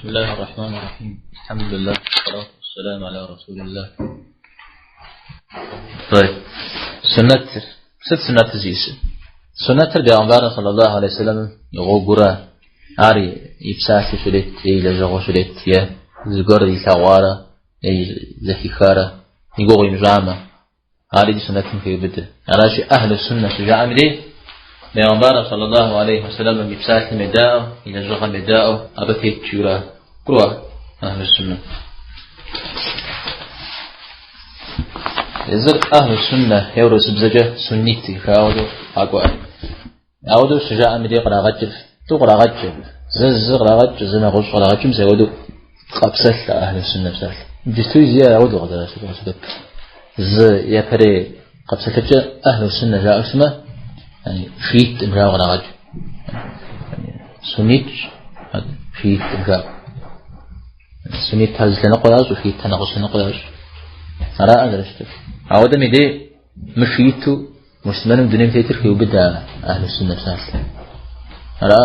بسم الله الرحمن الرحيم الحمد لله والصلاة والسلام على رسول الله طيب سنتыр сыт суннэтыр зиӏысыр? Суннэтыр бегъымбарым саллаллаху алейхи вассалам и гъуэгурэ ар и псалъэу щрет е и лэжьыгъэу щрет е зыгуэр илъэгъуарэ е зэхихарэ и гугъу имыщӏамэ, Ар иджы суннэтым хеубыдэ. Аращи, ӏэхлу суннэ щыжаӏэм дей, бегъымбарым саллаллаху алейхи вассаламым и псалъэм едаӏуэу, и лэжьыгъэм едаӏуэу, абы тет жиӏэура. Къыбгурыӏуа ӏэхлу суннэ. Езыр ӏэхлу суннэ е урысыбзэкӏэ суннит жаӏэу къакӏуэ. Ауэдэу щыжаӏэм дей кърагъэкӏыр, тӏу кърагъэкӏ, зы зы кърагъэкӏ, зы нэгъуэщӏ кърагъэкӏым зы ауэдэу къапсэлъ ахьлу суннэ псалъэ. Иджыстуи зи ауэдэу къызэрасэбэп. Зы япэрей къэпсэлъыкӏэ ахьлу суннэ жаӏэу щытмэ, шииткъым жаӏэу кърагъэкӏ. Суннитщ, шииткъым жаӏэу. Суннитхэр зы лъэныкъуэ ящӏу, шиитхэр нэгъуэщӏ лъэныкъуэ ящӏ. Араӏэ зэрыщытыр. Ауэдэм и дей мышииту Муслъымэным дунейм тетыр хеубыдэ ахьлу суннэ псалъэ. Ара,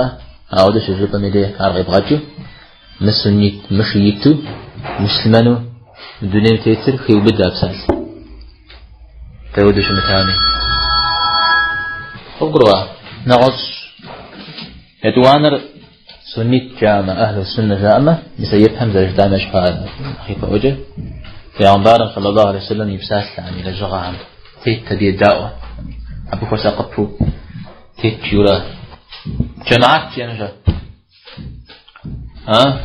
ауэдэ щыжыпӏэм и дей ар къебгъэкӏыу, мысуннит, мышииту муслъымэну дунейм тетыр хеубыдэ а псалъэ. Дауэдэу щымытами. Къыбгурыӏуа? Нэгъуэщӏ. Етӏуанэр суннит жаӏэмэ, ахьлу суннэ жаӏэмэ, мис а ипэм зэрыжытӏам ещхьу ипэӏуэкӏэ, Пейгъэмбарым саллаллаху алейхи вассалам и псалъэхэм, и лэжьыгъэхэм тет абы едаӏуэ, абы хуэсакъыпэу тет жиӏэурэ. Жэмаат жиӏэнущ ар. А?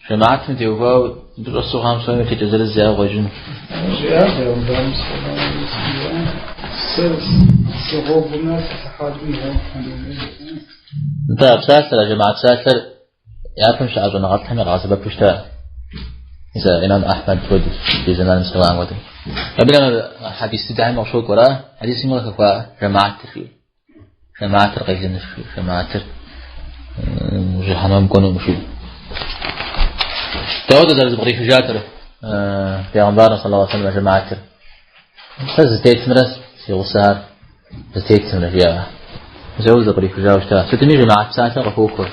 Жэмаатым теухуауэ абы щӏэсу хъуам псоми еплъыкӏэ зырыз яӏэу къыщӏэкӏынщ. Жиӏа Пейгъэмбарым саллаллаху алейхи вассалам, сэ си гъуэгумрэ си сыхьэбым и гъуэгухэмрэ. Нтӏэ, а псалъэр, а жэмаат псалъэр япэм щыӏа щӏэныгъэлӏхэм ягъэсэбэпу щыта. Мис а Имам Ахьмэд хуэдэу, ди зэманым псэуам хуэдэу. Абы нэмэ хьэдис дыдэхэм къыщокӏуэр, а хьэдисым къыхэхуа жэмаатыр жиӏэу. Жэмаатыр къелынущ, жэмаатыр жыхьэнмэм кӏуэнукъым жиӏэу. Дауэ зэрызэпкърихыжатэр Пейгъэмбарым саллаллаху алейхи вассалам жэмаатыр? Сэ сызытетымрэ си гъусэхэр зытетымрэ жиӏа. Зэуэ зэпкърихыжауэ щыта. Сытми жэмаат псалъэ къыхохуэ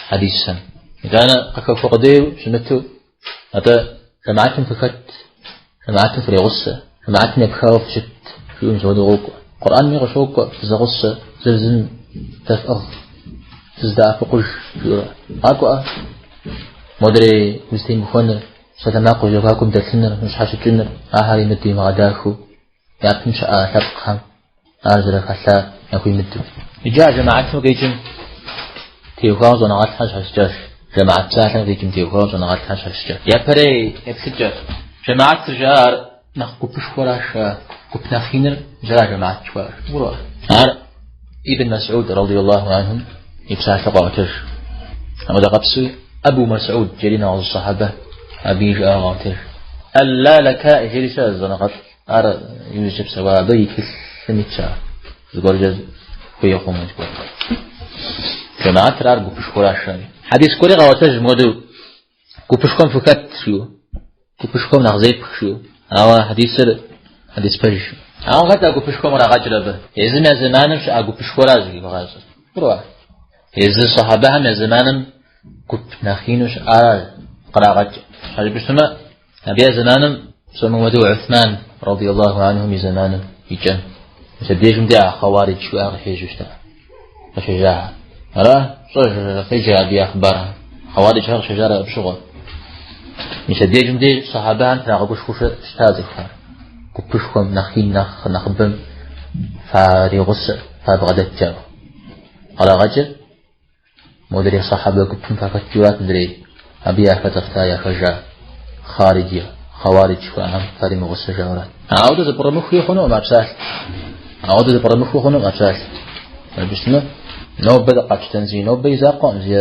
хьэдисхэм. Итӏанэ къыхэхуэ къудейуэ щымыту, атӏэ жэмаатым фыхэт, жэмаатым фригъусэ, жэмаатым епхауэ фыщыт, жиӏэу мис ауэдэу къокӏуэ. Къурӏэнми къыщокӏуэ, фызэгъусэ, зыр зым дэфӏыгъ, фызэдэӏэпыкъуж, жиӏэурэ. Къакӏуэӏэ, модрей узытемыхуэныр, Псалъэмакъ уи зэхуакум дэлъыныр, ущхьэщыкӏыныр, ахэр имыдэу имыгъэдахэу, япэм щыӏа лъэпкъхэм ар зэрахэлъар яхуимыдэу. Иджы а жэмаатым къикӏым теухуауэ щӏэныгъэлӏхэр щхьэщыкӏащ. Жэмаат псалъэм къикӏым теухуауэ щӏэныгъэлӏхэр щхьэщыкӏащ. Япэрей еплъыкӏэр. Жэмаатыр жаӏэ ар нэхъ гупышхуэращ, гуп нэхъ иныр жара жэмаат жыхуаӏэр. Гурыӏуа? Ар Ибн Мас'уд радиаллаху анхум и псалъэ къаӏуэтэж. Апхуэдэ къэпсуи Абу Мас'уд жери нэгъуэщӏ сахьабэ абы и жыӏэ къаӏуэтэж. Аль-Лалакаи жери щыӏэ зы щӏэныгъэлӏ, ар иужькӏэ псэуа абы и тхылъым итщ ар. Зыгуэркӏэ хуей хъумэ зыгуэр. Жэмаатыр ар гупышхуэращ жаӏэри. Хьэдис гуэри къаӏуэтэж мыуэдэу Гупышхуэм фыхэт, жиӏэу. Гупышхуэм нэхъ зефх, жиӏэу. Ауэ хьэдисыр хьэдис пэж. Ауэ хэт а гупышхуэм кърагъэкӏыр абы? Езым я зэманым щыӏа гупышхуэращ зыхуигъазэр. Гурыӏуа? Езы сахьабэхэм я зэманым гуп нэхъ ину щыӏаращ кърагъэкӏ. Щхьэ жыпӏэу щытмэ, абы я зэманым псом хуэмыдэу Уthман, радиаллаху анхум и зэманым и кӏэм. Мис абдежым де а хъэуаридж жыхуаӏэр къыщежьэу щыта. Къыщежьа. Ара, пщӏэж, феджэ абы я хъыбархэм. Хъэуариджхэр къыщежьар абы щыгъуэ. Мис абдежым деж сахьабэхэм трагъэгушхуэу щыта цӏыхухэр. Гупышхуэм, нэхъ ин, нэхъ нэхъыбэм фаригъусэ, фабгъэдэт жаӏэу. Кърагъэкӏыр модрей сахьабэ гупым фахэт жиӏэрат мыдрей абы яхэтӏэфта, яхэжа хъариджи, хъэуаридж жыхуаӏэм фаримыгъусэ жаӏэурат. Ауэдэ зэпкърымыхуи хъунукъым а псалъэр. Ауэдэ зэпкърымыхуи хъунукъым а псалъэр. Абы щытмэ, нобэ къэтщтэнщи, нобэ и закъуэкъым, зи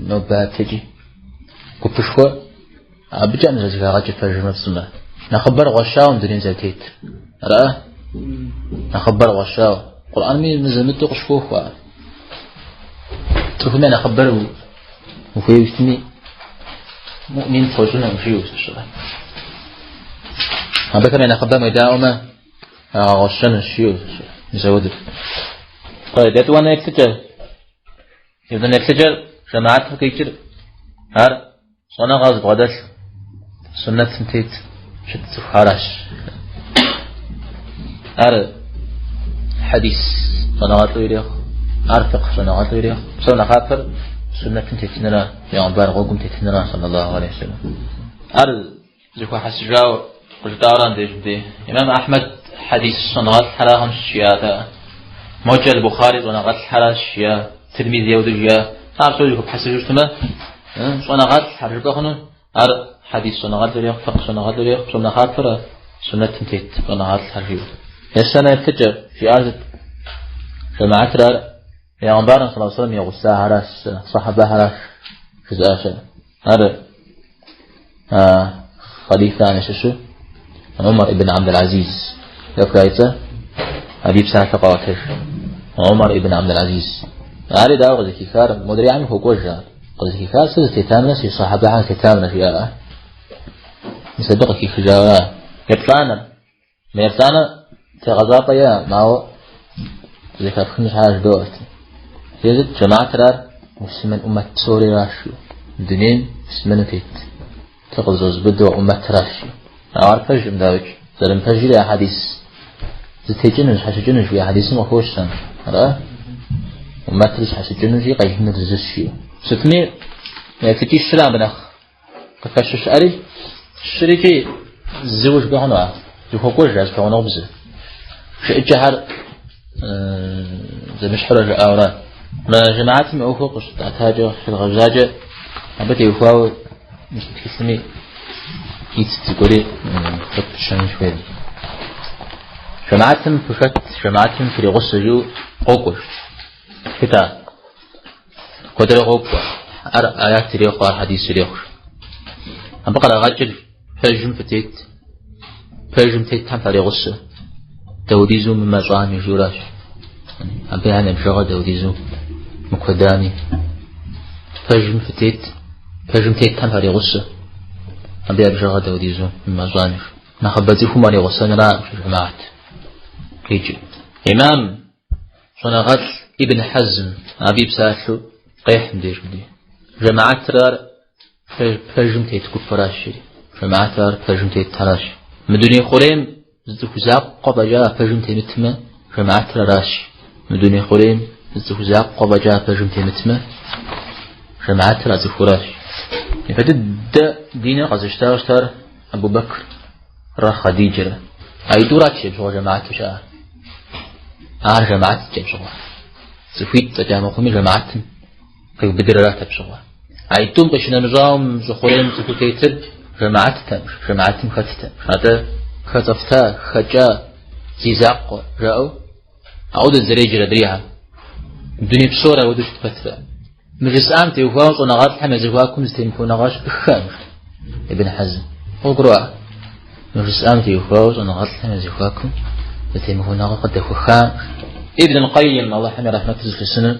нобэ адэкӏи гупышхуэ абыкӏэ зэхагъэкӏыр пэжымрэ пцӏымрэ. Нэхъыбэр гъуэщауэ мы дунейм зэрытет. Ара? Нэхъыбэр гъуэщауэ. Къурӏэнми мызэ-мытӏэу къыщыхохуэ ар. Цӏыхум я нэхъыбэр ухуейуэ щытми, муӏмин пхуэщӏынукъым жиӏэу сыщыӏэ. Абыхэм я нэхъыбэм уедаӏуэмэ, ягъэгъуэщэнущ жиӏэу сыщыӏэ. Мис ауэдэу. Етӏуанэ еплъыкӏэ. Етӏуанэ еплъыкӏэр жэмаатым къикӏыр. Ар щӏэныгъэ зыбгъэдэлъ суннэтым тет щыт цӏыхухэращ. Ар хьэдис щӏэныгъэлӏу ирехъу, ар фикъх щӏэныгъэлӏу ирехъу. Псом нэхъапэр суннэтым тетыныра, бегъымбар гъуэгум тетыныра, саллаллаху алейхи вассалам. Ар зэхуэхьэсыжауэ къыжытӏауэ мыбдеж мыбдеж. Имам Ахьмэд хьэдис щӏэныгъэлӏхэрахым жиӏа та. Мокӏэ Аль-Бухари щӏэныгъэлӏхэращ жиӏа, Тирмизи ауэдэу жиӏа. Ар псори зэхуэпхьэсыжу щытмэ, щӏэныгъэлӏхэр жыпӏэ хъуну, ар хьэдис щӏэныгъэлӏу ирехъу, фикъх щӏэныгъэлӏу ирехъу, псом нэхъапэр суннэтым тет щӏэныгъэлӏхэр жиӏэу. Ещанэ еплъыкӏэ жиӏар сыт? Жэмаатыр ар Пейгъэмбарым саллаллаху алейхи вассалам и гъусахэращ, сахьабэхэращ жызыӏащ. Ар хъалифэхэм ящыщу Умар ибн Абдул-Азиз жаӏэ и цӏэ, абы и псалъэ къаӏуэтэж. Умар ибн Абдул-Азиз. Ари дауэ къызэхихар? Модрейхэми хуокӏуэж ар. Къызэхихар сэ зытетамрэ си сахьабэхэр зытетамрэ жиӏа. Мис абы къыхихыжауэ. Еплӏанэр. Мы еплӏанэр тегъэщӏапӏэ иӏэкъым, ауэ зэхэфхын щхьа жыдоӏэрт. Езыт жэмаатыр ар муслъымэн ӏумэт псориращ, дунейм муслъымэну тет. Зыкъызэщӏэзубыдэу ӏумэтращ. Ауэ ар пэжкъым, дауикӏ. Зэрымыпэжри а хьэдис зытекӏынущ, щхьэщыкӏынущ, жиӏэ хьэдисым къыхощ. Ара? Ӏумэтыр щхьэщыкӏынущи, къелынур зыщ, жиӏэу. Сытми, еплъыкӏищыра абы нэхъ къыхэщу щыӏэри, щырикӏи зыуэ жыпӏэ хъуну ар, зыхуэкӏуэж а зыпэгъунэгъубзэ. Жыӏэкӏэхэр зэмыщхьурэ жыӏауэра. Мы жэмаатым и ӏуэхур къыщытӏэтакӏэ, щедгъэжьакӏэ, абы теухуауэ мис мы тхылъми итт зыгуэри къытпыщэн хуейр. Жэмаатым фыхэт, жэмаатым фригъусэ жиӏэу къокӏуэ. Хэта? Куэдрэ къокӏуэ. Ар аят ирехъу, ар хьэдис ирехъу. Абы кърагъэкӏыр пэжым фытет, пэжым тетхэм фаригъусэ. Дауэдизу мымэщӏами жиӏэуращ. Абы я бжыгъэ дауэдизу мыкуэдами. Пэжым фытет, пэжым тетхэм фаригъусэ. Абы я бжыгъэ дауэдизу мымэщӏами. Нэхъыбэ цӏыхум уаригъусэнра жэмаат къикӏыр. Имам Щӏэныгъэлӏ Ибн Хьэзм абы и псалъэу къехь мыбдеж мыбдеж. Жэмаатыр ар пэжым тет гупыращ жери. Жэмаатыр ар пэжым тетхэращ. Мы дуней хъурейм зы цӏыху закъуэ фӏэкӏа пэжым темытмэ, жэмаатыр аращ. Мы дуней хъурейм зы цӏыху закъуэ фӏэкӏа пэжым темытмэ, жэмаатыр а цӏыхуращ. Япэ дыдэ диныр къэзыщтауэ щытар Абу Бэкррэ Хъадиджэрэ. Аитӏурат абы щыгъуэ жэмаату щыӏар. Ар жэмаатт абы щыгъуэ. Цӏыхуитӏ фӏэкӏа мыхъуми жэмаатым къиубыдыр арат абы щыгъуэ. Аитӏум къищынэмыщӏауэ щӏы хъурейм цӏыхуу тетыр жэмааттэкъым, жэмаатым хэттэкъым. Атӏэ хэцӏэфта, хэкӏа, зи закъуэ жаӏэу ауэдэу зэреджэр адрейхэм. Дуней псор ауэдэу щыт пэтрэ. Мы жысӏам теухуауэ щӏэныгъэлӏхэм я зэхуакум зэтемыхуэныгъэ щыӏэххэкъым, Ибн Хьэзм. Къывгурыӏуа? Мы жысӏам теухуауэ щӏэныгъэлӏхэм я зэхуакум зэтемыхуэныгъэ къыдэхуэхакъым. Ибн Къайим, Алыхьым и рэхьмэтыр зылъысыну,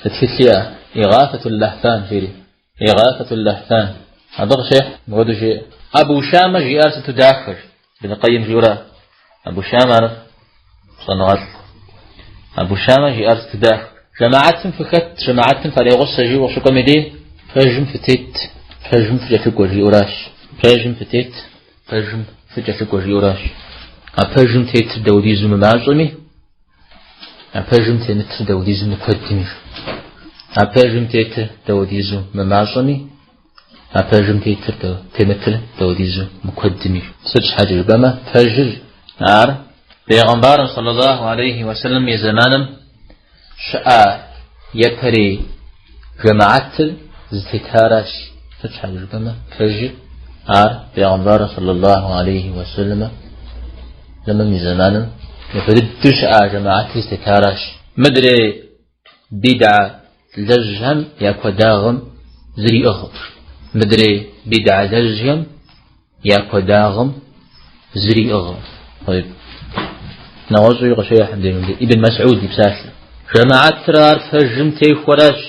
тхылъ иӏэ, Игъафэтул-Лахьфан жери. Игъафэтул-Лахьфан. Абы къыщехь, мыуэду жеӏэ. Абу Шамэ жиӏар сыту дахэ, Ибн Къайим жиӏэурэ. Абу Шамэ ар щӏэныгъэлӏ. Абу Шамэ жиӏар сыту дахэ. Жэмаатым фыхэт, жэмаатым фарегъусэ жиӏэу къыщыкӏуэм и дей, пэжым фытет, пэжым фыкӏэлъыкӏуэ жиӏэуращ. Пэжым фытет, пэжым фыкӏэлъыкӏуэ жиӏэуращ. А пэжым тетыр дауэдизу мымащӏэми, а пэжым темытыр дауэдизу мыкуэдми. А пэжым тетыр дауэдизу мымащӏэми, А пэжым тетыр темытыр дауэдизу мыкуэдми. Сыт щхьэкӏэ жыпӏэмэ, пэжыр ар Бегъымбарым саллаллаху алейхи уэсэлэм и зэманым щыӏа япэрей жэмаатыр зытетаращ. Сыт щхьэкӏэ жыпӏэмэ, пэжыр ар Бегъымбарым саллаллаху алейхи уэсэлэмым и зэманым япэ дыдэу щыӏа жэмаатыр зытетаращ. Мыдрей Бидӏэ лэжьхэм я куэдагъым зыри иӏыгъкъым. Мыдрей бидӏэ лэжьхэм я куэдагъым зыри иӏыгъкъым. Нэгъуэщӏуи къыщехь мыбдеж Ибн Масӏуд и псалъэ. Жэмаатыр ар пэжым техуэращ,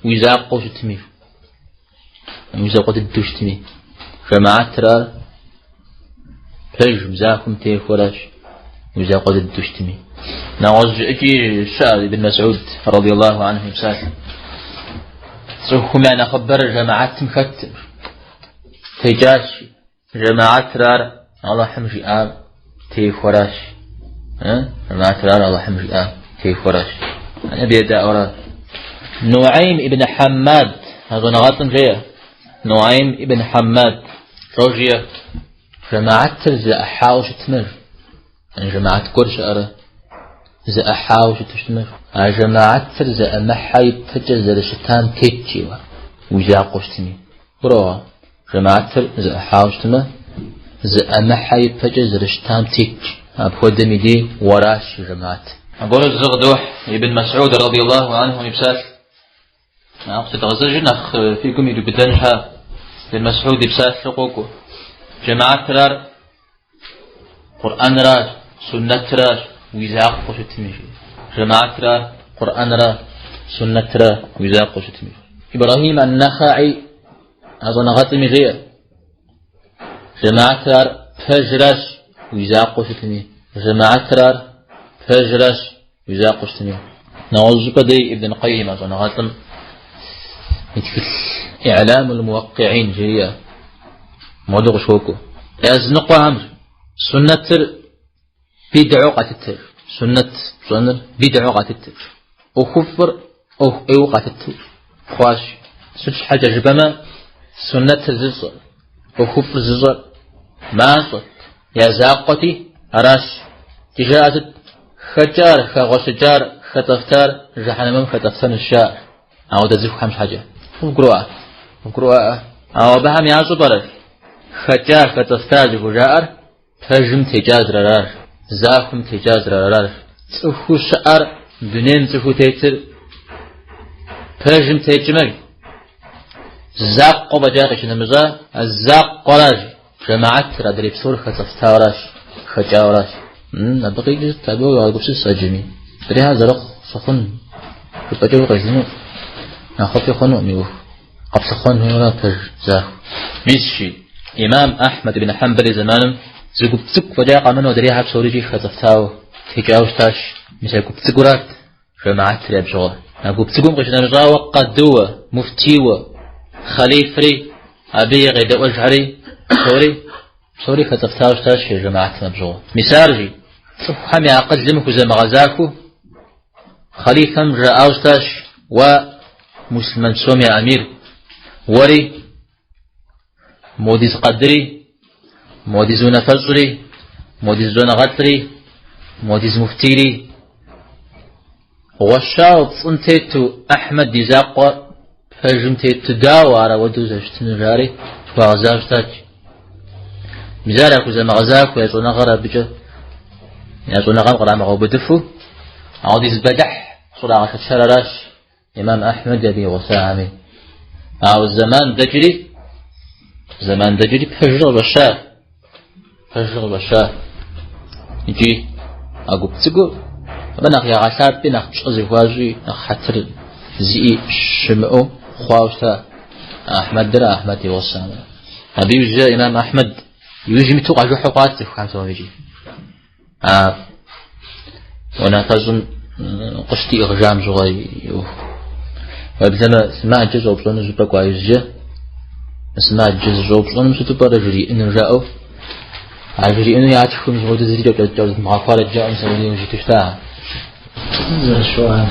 уи закъуэу щытми. Уи закъуэ дыдэу щытми. Жэмаатыр ар пэжым, захуэм техуэращ, уи закъуэ дыдэу щытми. Нэгъуэщӏ жыӏэкӏи щыӏэ Ибн Масӏуд, радиаллаху анху и псалъэ. Цӏыхум я нэхъыбэр жэмыхьэтым хэткъым. Текӏащ. Жэмыхьэтыр ар Алыхьым жиӏам техуэращ. Жэмыхьэтыр ар Алыхьым жиӏам техуэращ. Абы едаӏуэращ. Нуайм ибн Хьэммад, а щӏэныгъэлӏым жеӏэ. Нуайм ибн Хьэммад, лӏо жиӏэ. Жэмыхьэтыр зэӏыхьауэ щытмэ, жэмыхьэт гуэр щыӏэрэ зэӏыхьауэ щыту щытмэ, а жэмыхьэтыр зэӏымыхьэ ипэкӏэ зэрыщытам тет жиӏэу, уи закъуэу щытми. Гурыӏуа? Жэмыхьэтыр зэӏыхьауэ щытмэ, зэӏымыхьэ ипэкӏэ зэрыщытам тет. Апхуэдэм и дей уэращ жэмыхьэт. Аргуэру зы къыдохь Ибн Масӏуд радиаллаху анху и псалъ. Нэхъ къытедгъэзэжыр нэхъ фи гум ириубыдэн щхьа. Ибн Масӏуд и псалъэ къокӏуэ. Жэмыхьэтыр ар Къурӏэнращ, суннэтращ, уи закъуэу щытми. Жэмыхьэтыр ар Къурӏэнра, суннэтра, уи закъуэу щытми. Ибрахим ан-Нахаи а щӏэныгъэлӏми жеӏэ. Жэмыхьэтыр ар пэжращ, уи закъуэу щытми. Жэмыхьэтыр ар пэжращ, уи закъуэу щытми. Нэгъуэщӏ щӏыпӏэ дей Ибн Къайим а щӏэныгъэлӏым и тхылъ Иӏламул Муакъиин жеӏэ. Моду къыщокӏуэ. Языныкъуэхэм суннэтыр бидгьэу къалъытэ. Суннэт пщӏэныр бидгьэу къалъытэ. ӏуэхуфӏыр ӏуэху ӏейуэ къалъытэу хъуащ. Сыт щхьэкӏэ жыпӏэмэ, суннэтыр зыщӏэр, ӏуэхуфӏыр зыщӏэр мащӏэт, я закъуэти, аращ. Ди жаӏэ сыт? Хэкӏар, хэгъуэщыкӏар, хэцӏэфтар жыхьэнэмэм хэцӏэфтэнущ жаӏэр. Ауэдэ цӏыхухэм щхьэкӏэ. Къывгурыӏуа? Къывгурыӏуаӏэ? Ауэ абыхэм ящӏэу пӏэрэ? Хэкӏа, хэцӏэфта зыхужаӏэр пэжым текӏа зэрарар, захуэм текӏа зэрарар. Цӏыхуу щыӏэр, дунейм цӏыхуу тетыр пэжым текӏмэ, закъуэ фӏэкӏа къищынэмыщӏа, а закъуэращ. Жэмыхьэтыр адрей псор хэцӏэфтауэращ, хэкӏауэращ. Абы къикӏыр сыт? Абы уегъэгупсыс ӏэджэми. Адрейхэр зэрыхъу щыхъун, жыпӏэкӏэ укъелыну, нэхъыфӏи хъунукъым и ӏуэху. Къэплъыхъуэн хуейуэра пэж захуэ. Мис жи, имам Ахьмэд ибн Хьэмбэл и зэманым зы гуп цӏыкӏу фӏэкӏа къэмынэу адрейхэр псорикӏи хэцӏэфтауэ текӏауэ щытащ. Мис а гуп цӏыкӏурат жэмыхьэтыр абы щыгъуэ. А гуп цӏыкӏум къищынэмыщӏауэ къадыуэ, муфтийуэ, хъалифри, абы и къедэӏуэжхэри псори, псори хэцӏэфтауэ щытащ жэмыхьэтым абы щыгъуэ. Мис ар жи, цӏыхухэм я акъылым хузэмыгъэзахуэу хъалифэм жаӏауэ щытащ, уэ муслъымэн псом я амир, уэри модиз къадыри, модиз унафэщӏри, модиз щӏэныгъэлӏри, модиз муфтийри. Гъуэщауэ пцӏым тету Ахьмэд и закъуэ пэжым тету дауэ ар ауэдэу зэрыщытыну жари хуагъэзауэ щытащ. Мис ар яхузэмыгъэзахуэ я щӏэныгъэр абыкӏэ я щӏэныгъэм кърамыгъэубыдыфу, ауэдиз бэлыхь щӏрагъэшэчар аращ. Имам Ахьмэд абы и гъусахэми. Ауэ зэман дэкӏри, зэман дэкӏри пэжыр къыщӏэща. Пэжыр къыщӏэща. Икӏи а гуп цӏыкӏур абы нэхъ ягъэлъапӏи, нэхъ пщӏэ зыхуащӏи, нэхъ хьэтыр зиӏи щымыӏэу хъуауэ щыта Ахьмэдрэ Ахьмэд и гъусамрэ. Абы иужькӏэ Имам Ахьмэд иужьым иту къажыхьу хъуат цӏыхухэм псоми икӏи. А унафэщӏым къыщыдиӏыгъыжам щыгъуэ и ӏуэху. Уеблэмэ, сымаджэ щӏэупщӏэну щӏыпӏэ кӏуа иужькӏэ, сымаджэ зыщӏэупщӏэным сыту пӏэрэ жриӏэну жаӏэу, а жриӏэну ятхым мис апхуэдэ зыри кӏэрыдмыгъэхуарэт жаӏэу мис апхуэдэ иужь иту щыта. Зэрыщыуар.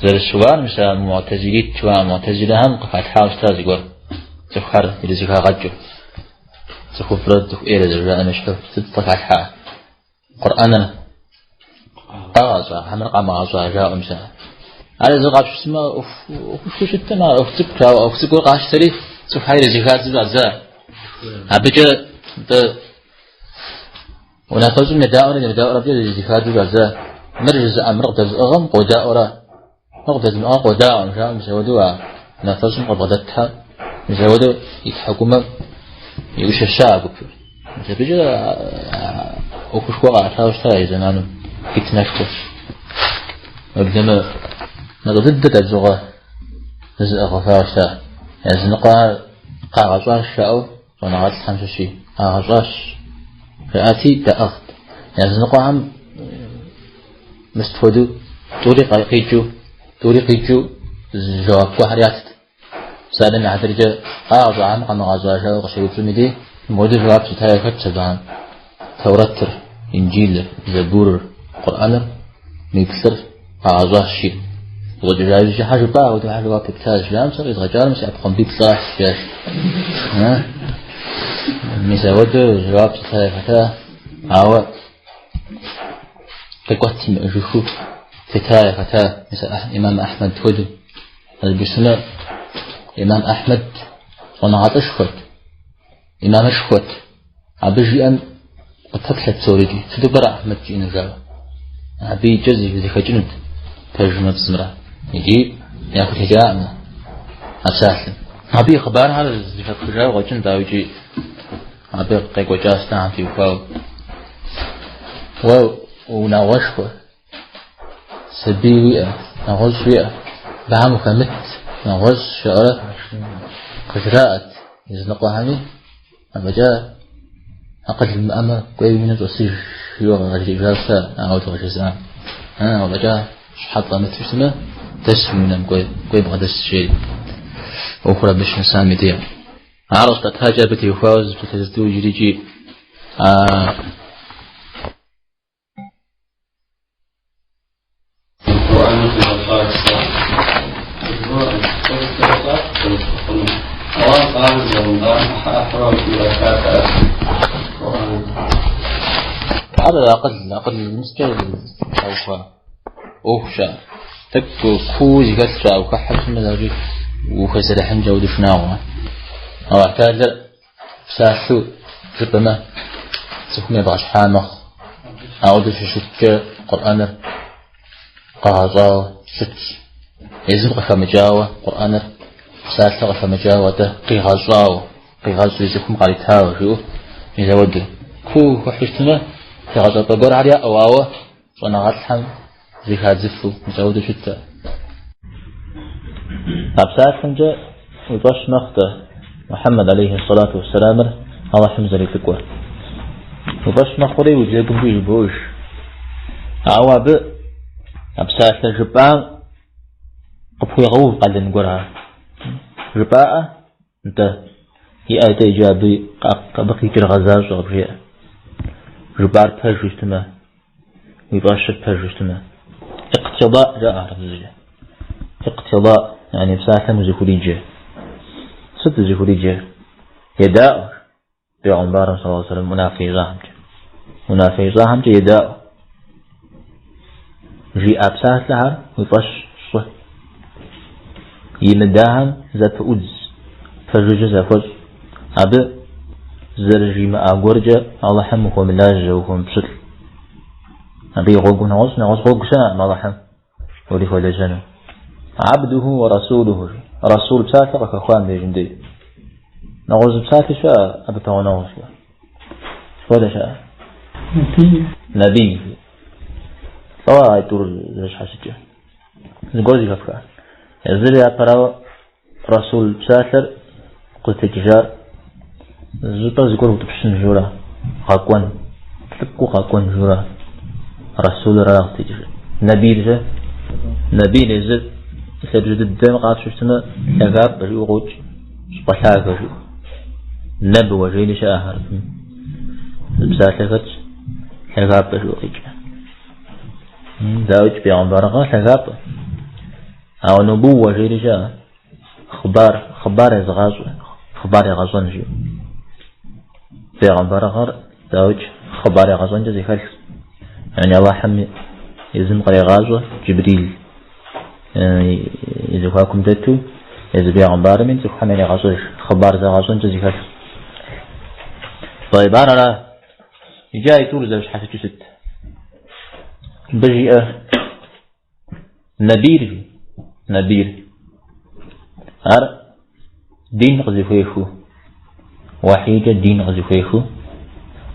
Зэрыщыуар, мис а муӏтэзилит жыхуаӏэ муӏтэзилэхэм къыхалъхьауэ щыта зыгуэр, цӏыхухэр ирызэхагъэкӏыу. Цӏыхуфӏрэ цӏыху ӏейрэ зэрыжаӏэм ещхьу сыт къыхалъхьа? Къурӏэныр къагъэщӏа, хьэмэрэ къамыгъэщӏа жаӏэу мис ар. Ар езыр къапщытмэ, ӏуэхушхуэу щыткъым, ар ӏуэху цӏыкӏут, ауэ ӏуэху цӏыкӏур къащтэри цӏыхухэр ирызэхадзу щӏадза. Абыкӏэ нтӏэ унафэщӏым едаӏуэрэ емыдаӏуэрэ абыкӏэ ирызэхадзу щӏадза. Мыр жызыӏэ, мыр къыдэзыӏыгъым къодаӏуэрэ Мыр къыдэзымыӏыгъыр къодаӏуэм, жаӏэу мис апхуэдэу а унафэщӏым къыбгъэдэтхэр, мис апхуэдэу и тхьэкӏумэм иущэща а гупыр. Мис абыкӏэ ӏуэхушхуэ къаӏэтауэ щыта и зэманым, фитнэшхуэ. Уеблэмэ, мащӏэ дыдэт абы щыгъуэ зыӏыгъыфауэ щыта. Языныкъуэхэр къагъэщӏащ жаӏэу щӏэныгъэлӏхэм щыщи къагъэщӏащ. Жаӏати, даӏыгът. Языныкъуэхэм мис хуэдэу тӏури къикӏыу, тӏури къикӏыу. жэуап гуэрхэр ятт. Псалъэм и хьэтыркӏэ, къагъэщӏа хьэмэ къамыгъэщӏа жаӏэу къыщеупщӏым и дей, мыпхуэдэу жэуап зыта яхэтщ абыхэм. Тэурэтыр, Инджылыр, Забурыр, Къурӏэныр, мы плӏыр къагъэщӏащ, жиӏэ. Къыщӏэкӏыжа иужькӏэ, хьэ жыпӏа, апхуэдэу хьэ жэуап ептащ, жаӏэм, сэ къизгъэкӏар мис ӏэпхъуамбиплӏращ, жиӏащ. Мис апхуэдэу жэуап зыта яхэта, ауэ къикӏуэт имыӏэжыххэу тета яхэта, мис Имам Ахьмэд хуэдэу. Албисымэ Имам Ахьмэд щӏэныгъэлӏышхуэт, имамышхуэт. Абы жиӏэм къыпэплъэт псорикӏи. Сыту пӏэрэ Ахьмэд жиӏэну жаӏэу. Абы икӏэ зэхэкӏынут пэжымрэ пцӏымрэ. Икӏи яхутекӏаӏым а псалъэм. Абы и хъыбархэр зэхэпхыжауэ къыщӏэкӏын, дауикӏи абы къекӏуэкӏа сытахэм теухуауэ. Уэ унагъуэшхуэ, Сабий уиӏэ, нэгъуэщӏ уиӏэ, абыхэм ухэмыт, нэгъуэщӏ жаӏэрэ къыжраӏэт языныкъуэхэми, афӏэкӏа акъыл уимыӏэмэ, кӏуэи уи унэм щӏэсыж жиӏэу къажриӏэжащ сэ ауэдэу къыжезыӏам. Афӏэкӏа щхьэ пфӏэмыту щытмэ, дэс уи унэм кӏуэи, кӏуэи бгъэдэс жери. ӏуэхур абы щынэсам и деж. Ар къыщытӏэтакӏэ абы теухуауэ зы псалъэ зытӏу иджырикӏи Къурӏэныр къигъэщӏар жыпӏэ. Ауэ ар бегъымбарым ӏыхьэ-ӏыхьэурэ къыхуигъэхат ар Къурӏэныр. Ар акъыл, акъыл мыскӏэ таухуа ӏуэхущ ар. Тӏэкӏу куу зыхэлъ щыӏэ ухыхьэ щытмэ, дауикӏи ухэзэрыхьынкӏэ ауэдэу шынагъуэ. Аллахь Тэхьэлэр Псалъэу жыпӏэмэ, цӏыхум ебгъэщхьа мэхъу. Ауэдэу щыщыткӏэ Къурӏэныр къэгъэщӏауэ щытщ. Езым къыхэмыкӏауэ Къурӏэныр псалъэ къыхэмыкӏауэ, атӏэ къигъэщӏауэ, къигъэщӏри цӏыхум къаритауэ, жиӏэу мис ауэдэу. Куу ухыхьэу щытмэ, тегъэщӏапӏэ гуэрхэр яӏэу, ауэ щӏэныгъэлӏхэм зэхадзыфу, мис ауэдэу щыт. А псалъэмкӏэ уи фӏэщ мэхъу-тӏэ Мухьэммэд алейхи сэлату уэссэламыр Алыхьым зэрилӏыкӏуэр. Уи фӏэщ мэхъури уи бзэгумкӏи жыбоӏэж. Ауэ абы а псалъэ жыпӏам къыпхуегъэув къалэн гуэрхэр. Жыпӏаӏэ? Нтӏэ, иӏэ-тӏэ иджы абы абы къикӏыр гъэзащӏэ къыбжеӏэ. Жыпӏар пэжу щытмэ, уи фӏэщыр пэжу щытмэ. Икътида жаӏэ хьэрыпыбзэкӏэ. Икътида, яни псалъэм узыхуриджэ. Сыт узыхуриджэр? Едаӏуэ. Бегъымбарым саллаллаху алейхи вассалам унафэ ищӏахэмкӏэ. Унафэ ищӏахэмкӏэ едаӏуэ. Жиӏа псалъэхэр уи фӏэщ щӏы. Имыдахэм зэпыӏудз, пэжыжьэ захуэщӏ. Абы зэрыжимыӏа гуэркӏэ Алыхьым ухуэмылажьэ, ухуэмыпщылӏ. Абы и гъуэгу нэгъуэщӏ, нэгъуэщӏ гъуэгу щыӏэкъым Алыхьым урихуэлэжьэну. Абдуху уэ расулуху. Расул псалъэ къыхэхуа мыбдежым дей. Нэгъуэщӏ зы псалъи щыӏэ абы пэгъунэгъу щыӏэ. Сыт хуэдэ щыӏэ? Набий. Набий. Лӏо а тӏур зэрыщхьэщыкӏыр. Зыгуэр зэхэфха. Езыр япэрауэ расул псалъэр къызытекӏыжар зыщӏыпӏэ зыгуэр утӏыпщын журэ, гъэкӏуэн, лӏыкӏуэу къэкӏуэн журэ, расулыр ара къызытекӏыжар. Набийр-щэ? Набийр езыр лъабжьэ дыдэм къапщтэу щытмэ, лъагапӏэ жиӏэу къокӏ, щӏыпӏэ лъагэ жиӏэу. Нэбуэ жери щыӏэ хьэрыпым. Зы псалъэ хэтщ, лъагапӏэ жиӏэу къикӏ. Дауикӏ бегъымбарыгъэ лъагапӏэ. Ауэ нубууэ жери щыӏэ, хъыбар, хъыбар езыгъащӏэ, хъыбар егъэщӏэн жиӏэу. Бегъымбарыгъэр, дауикӏ, хъыбар егъэщӏэнкӏэ зэхэлъщ. Яни Аллахьым езым кърегъащӏэ Джибрил и зэхуакум дэту, езы бегъымбарми цӏыхухэм ярегъэщӏэж, хъыбар зэгъэщӏэнкӏэ зэхэлъщ. Тӏэйб, ар ара? Иджы а тӏур зэрыщхьэщыкӏыу сыт? Мыбы жиӏэ Набийр, жи, набийр. Ар дин къызыхуехыу, уэхьийкӏэ дин къызыхуехыу,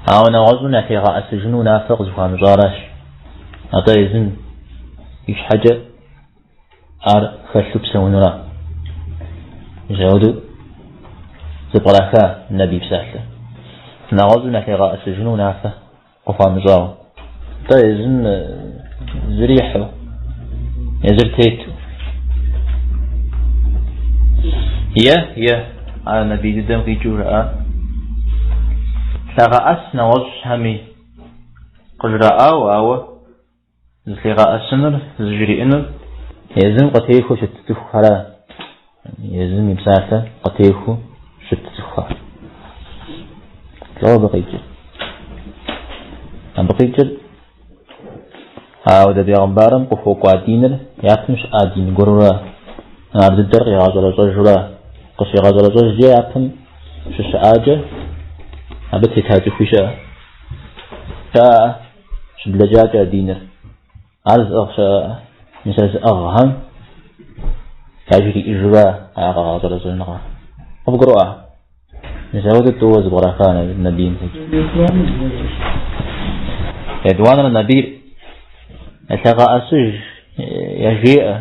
ауэ нэгъуэщӏым ялъигъэӏэсыжыну унафэ къызыхуамыщӏаращ. Атӏэ езым и щхьэкӏэ ар хэлъу псэунура. Мис ауэдэу зэпкъраха набий псалъэр. Нэгъуэщӏым ялъигъэӏэсыжыну унафэ къыхуамыщӏауэ. Атӏэ езым зэрихьэу, езыр тету. Е, ар Набий дыдэм къикӏыу жаӏа. Лъагъэӏэс нэгъуэщӏхэми къыжраӏауэ, ауэ зылъигъэӏэсынур, зыжриӏэнур езым къытехуэу щыт цӏыхухьэра, езым и псалъэ къытехуэу щыт цӏыхухэр. Лӏо абы къикӏыр? Абы къикӏыр ауэдэ бегъымбарым къыхуэкӏуа диныр япэм щыӏа дин гуэрурэ, ар дыдэр къигъэщӏэрэщӏэжурэ, къыщигъэщӏэрэщӏэжкӏэ япэм щыщыӏакӏэ абы тета цӏыхуи щыӏэ. Щыӏэ щыблэкӏакӏэ а диныр. Ар зыӏыгъ щыӏэ, мис а зыӏыгъхэм яжриӏэжурэ а къэгъэщӏэрэщӏэжыныгъэр. Къывгурыӏуа? Мис ауэдэ тӏууэ зэпкъраха Набийм къикӏ. Етӏуанэр Набийр лъэгъэӏэсыж яжеӏэ,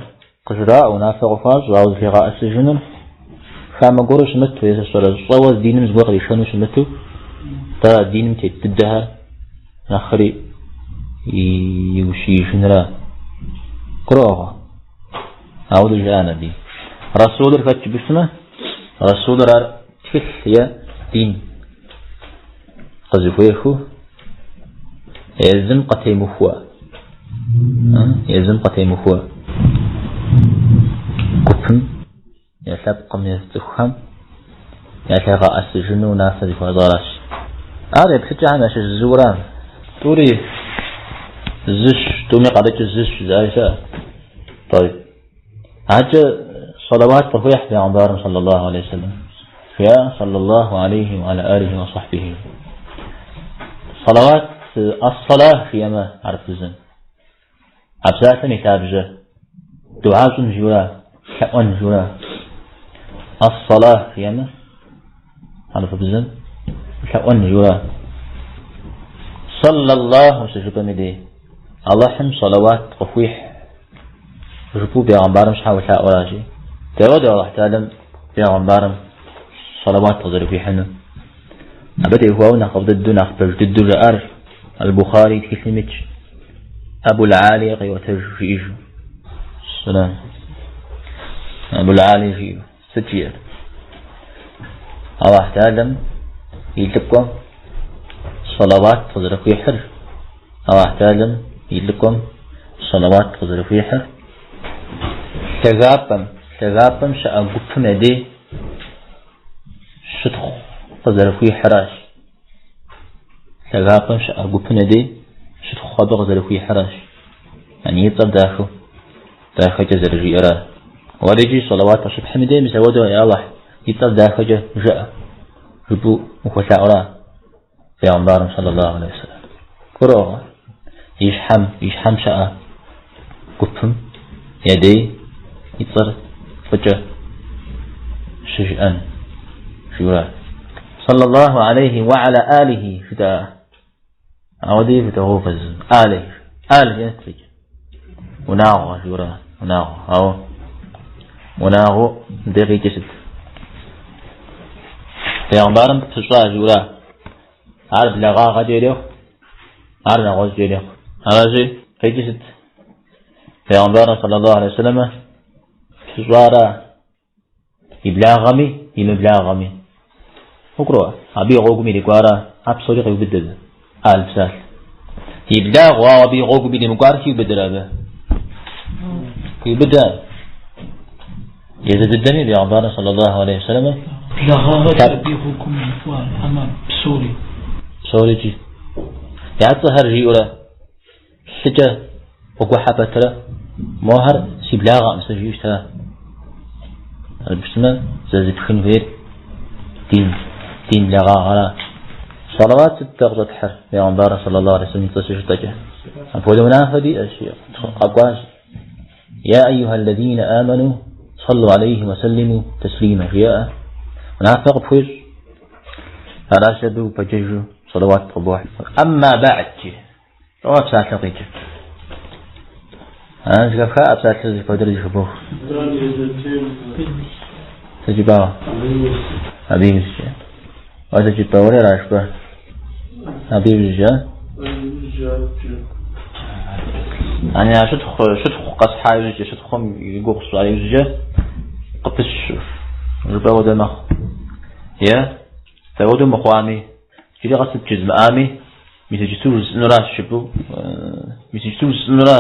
къыжраӏэ, унафэ къыхуащӏ, ауэ зылъигъэӏэсыжынур хамэ гуэру щымыту, е сщӏэрэ щӏэуэ диным зыгуэр къришэну щымыту, дэ диным тет дыдэхэр нэхъри иущиижынра. Гурыӏуэгъуэ? Ауэдэу жиӏа Набий. Расулыр хэт жыпӏэу щытмэ, Расулыр ар тхылъ е дин къызыхуехыу езым къытемыхуэ. Езым къытемыхуэ гупым е лъэпкъым е цӏыхухэм ялъигъэӏэсыжыну унафэ зыхуащӏаращ. Ар еплъыкӏэхэм ящыщ зыура. Тӏури зыщ, тӏуми къарыкӏыр зыщ, жызыӏари щыӏэ. Тӏэйб. Акӏэ салават къыхуехь Пейгъэмбарым саллаллаху алейхи вассалам. Жиӏа саллаллаху алейхи ва аля алихи ва сахбихи. Салават ас-салах жиӏэмэ хьэрыпыбзэм. А псалъэм и лъабжьэ дугьэ щӏын жиӏэура, лъэӏуэн жиӏэура. Ас-салах жиӏэмэ хьэрыпыбзэм лъэӏуэн жиӏэура. Саллаллаху щыжыпӏэми дей. Алыхьым салават къыхуихь жыпӏэу бегъымбарым щхьэ улъаӏуэращи. Дауэдэ Алыхь Тэхьэлам бегъымбарым салават къызэрыхуихьыну? Абы теухуауэ нэхъыфӏ дыдэу, нэхъ пэж дыдэу жаӏар Аль-Бухари тхылъым итщ. Абул-Алия къиӏуэтэж жиӏэжу. Сэлам. Абул-Алия жиӏэу. Сыт жиӏэр? Алыхь Тэхьэлам и лӏыкӏуэм салават къызэрыхуихьыр, Алыхь Тэхьэлам и лӏыкӏуэм салават къызэрыхуихьыр лъагапӏэм, лъагапӏэм щыӏэ гупым я дей щытхъу къызэрыхуихьыращ. Лъагапӏэм щыӏэ гупым я дей щытхъу абы къызэрыхуихьыращ. Яни и цӏэр дахэу, дахэкӏэ зэрыжиӏэра. Уэри икӏи салават къыщыпхьым и дей мис ауэдэу, я Алыхь, и цӏэр дахэкӏэ жыӏэ, жыпӏэу ухуэлъаӏуэра Пейгъэмбарым саллаллаху алейхи вассалам. Гурыӏуэгъуэ? И щхьэм, и щхьэм щыӏэ гупым я дей и цӏэр фӏыкӏэ щыжыӏэн жиӏэура. Саллаллаху алейхи ва аля алихи жытӏа. Ауэди жытӏэгъуэу Алих. Аль е къикӏ. Унагъуэ жиӏэура, унагъуэ. Ауэ унагъуэ мыбы къикӏыр сыт? Пейгъэмбарым пыщӏа жиӏэура. Ар благъагъэкӏэ ирехъу, ар нэгъуэщӏкӏэ ирехъу. Аращи, къикӏыр сыт? Пейгъэмбарым саллаллаху алейхи вассалам пыщӏара и благъэми, и мыблагъэми. Укӏуэуэ, абы и гъуэгум ирикӏуара, а псори къиубыд абы, ӏал псалъэ. И благъэу, ауэ абы и гъуэгум иримыкӏуар хиубыдэрэ абы? Хиубыда. Езы дыдэми Пейгъэмбарым саллаллаху алейхи вассалам Благъагъэкӏэ абы и гъуэгум ирикӏуар, хьэмэ псори. Псорикӏи. Я цӏэхэр жиӏэурэ лъыкӏэ къыгухьэ пэтрэ, мохэр си благъэкъым сэ жиӏэу щыта. Арыпщтмэ, зэзыпхын хуейр дин, дин благъагъэра. Салават сыт дэ къыщӏэтхьыр, Пейгъэмбар саллаллаху алейхи вассалам и цӏэ щыжытӏэкӏэ. Апхуэдэ унафэ диӏэщ, къэкӏуащ. Я айюха ллазина аману саллу алейхи ва саллиму таслима жеӏэ. Унафэ къыпхуещӏ. Аращ абы упэджэжу салават къыбохь. Амма ба'д жи. Лӏо псалъэ къикӏыр. А, зэхэфха а псалъэр зыхуэдэр зэхыбох. Сыт жыпӏауэ? Абы иужькӏэ. Уэ сыт жыпӏа? Уэри ара жыпӏэр? Абы иужькӏэ? Ани а щытхъу, щытхъу къэсхьа иужькӏэ, щытхъум и гугъу сщӏа иужькӏэ къыпысщу. Жыпӏэ хуэдэ мэхъу. Е, дауэдэу мыхъуами, иджыри къэс сыт жызмыӏами, мис иджысту жысӏэнуращ жыпӏэу, мис иджысту жысӏэнура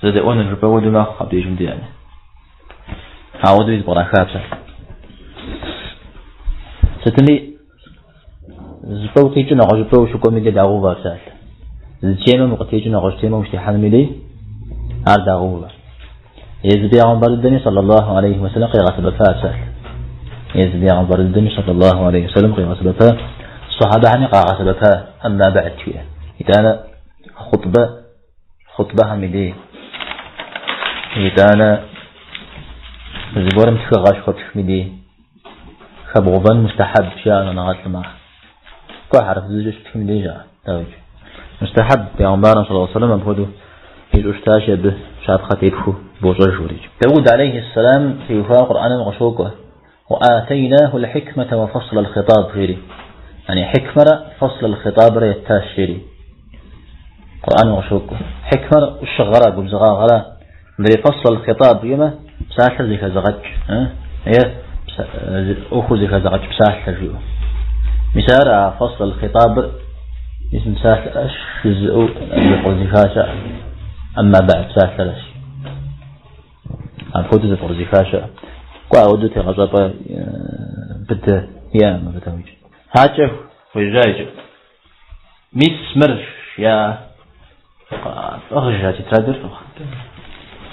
зэдэӏуэныр жыпӏэ хуэдэу мэхъу абдежым де яни. Ауэдэуи зэпкъраха псалъэ. Сытми, зыщӏыпӏэ укъикӏыу нэгъуэщӏыпӏэ ущыкӏуэми де дагъэувэ псалъэ. Зы темэм укъытекӏыу нэгъуэщӏ темэм ущытехьэнуми де ар дагъэувэ. Езы бегъымбар дыдэми саллаллаху алейхи вассалам къигъэсэбэпа псалъэ. Езы бегъымбар дыдэми саллаллаху алейхи вассалам къигъэсэбэпа, сахьабэхэми къагъэсэбэпа, амма ба'д жиӏэ. Итӏанэ хъутӏбэ, хъутӏбэхэм и дей. Итӏанэ зыгуэрым тхыгъэ щыхуэптхми дей. Хэбгъувэн мустахьэб жаӏэ щӏэныгъэлӏым ар. Кӏуэ хьэрыпыбзэкӏэ щыптхым и дей жаӏэ, дауикӏ. Мустахьэб бегъымбарым саллаллаху алейхи вассалам апхуэдэу ищӏу щытащи, абы щапхъэ тепхыу бощӏэж уэрикӏ. Дауд алейхи сэлам теухуауэ Къурӏэным къыщокӏуэ. Уатейнаху лхикмэтэ уэ фасл алхитаб жери. Яни хикмэрэ фасл алхитабрэ еттащ жери. Къурӏэным къыщокӏуэ. Хикмэр ӏущыгъэрэ губзыгъагъэрэ. Мыдрей фасл алхитаб жиӏэмэ, псалъэр зэхэзыгъэкӏ, е ӏуэхур зэхэзыгъэкӏ псалъэ жиӏэу. Мис ар а фасл алхитабыр мис мы псалъэщ жызыӏэу зэпкърызыха щыӏэ. Амма ба'д псалъэрэщ. Апхуэдэу зэпкърызыха щыӏэ. Кӏуэ ауэдэу тегъэщӏапӏэ быдэ иӏэкъым абы дауикӏ. Хьэкӏэ хуежьа иджы. Мис мыр я пӏыгъыж а тетрадыр пӏыгъ.